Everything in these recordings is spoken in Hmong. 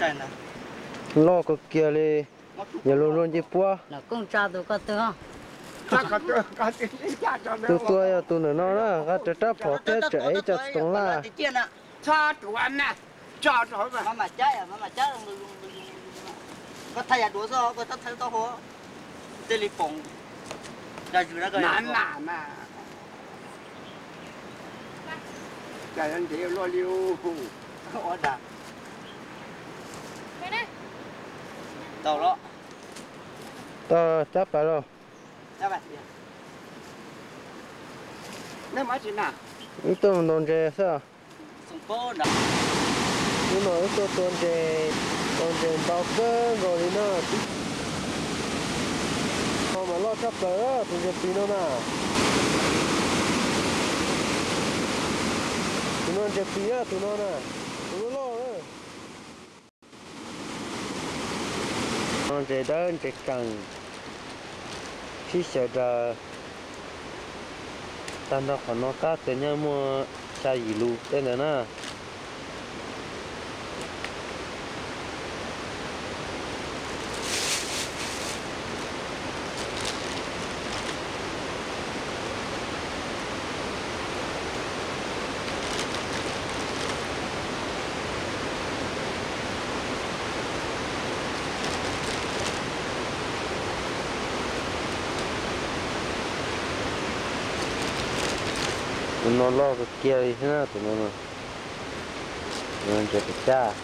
Loj kawg kiag li, yog luag luag ncej puab. Tus tua yog tus ntawm no na, nqa rawv rab phom thiab tseem ev cov txiv toov laj. Tau cab pas los. Wb tuaj ntaus ntses xwb. Hnub no wb tuaj tua ntses, tua ntses ntau kawg nkaus li na. No mas loj tshaj plaws tus ntses pis no na. Tus no ntses pis na, tus no na, tus loj loj na. No ntses dawb ntses kees, sib xyaw daws. Tag nrho qhov no qab tsuas nyob muaj xya yim lus tej ntawd na. Tus no loj kawg kiag li thiab na, tus no ntses pes tsawg.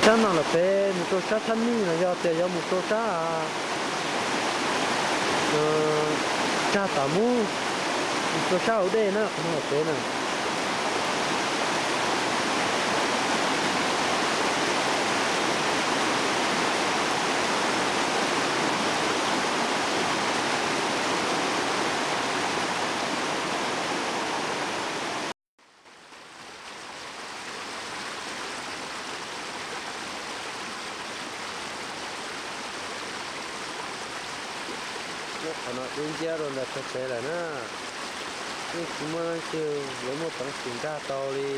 Sab no lawm peb mus rau sab Thab Mij no, yog tias yuav mus rau sab Tsag Tam Mub, mus rau sab hauv dej na, qhov no lawm peb na. Muab qhov no dub nciab rau ntawm txog tsev lawm na. Yeej tsis muaj leej twg yuav muaj peev xwm nkag tau li.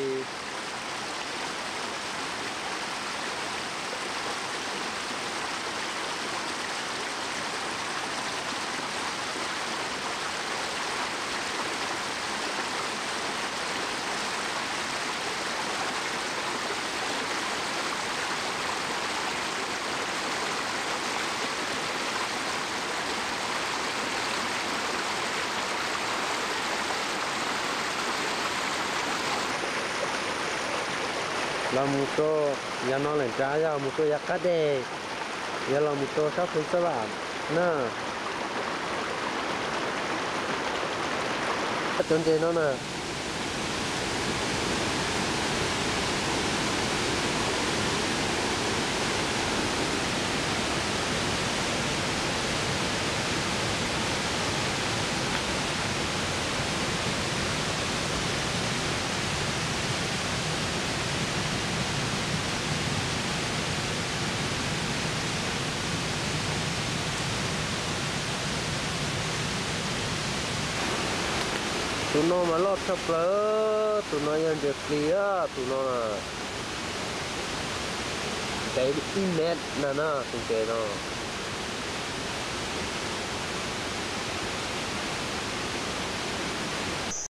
Los mus rau yav no lawm nrad yog mus rau yav qab deg, yog los mus rau sab Phu Xab Vam na. Cov ntses no na. Tus no mas loj tshaj plaws, tus no yog ntses plis, tus no na, ntev ib mev na na, tus ntses no.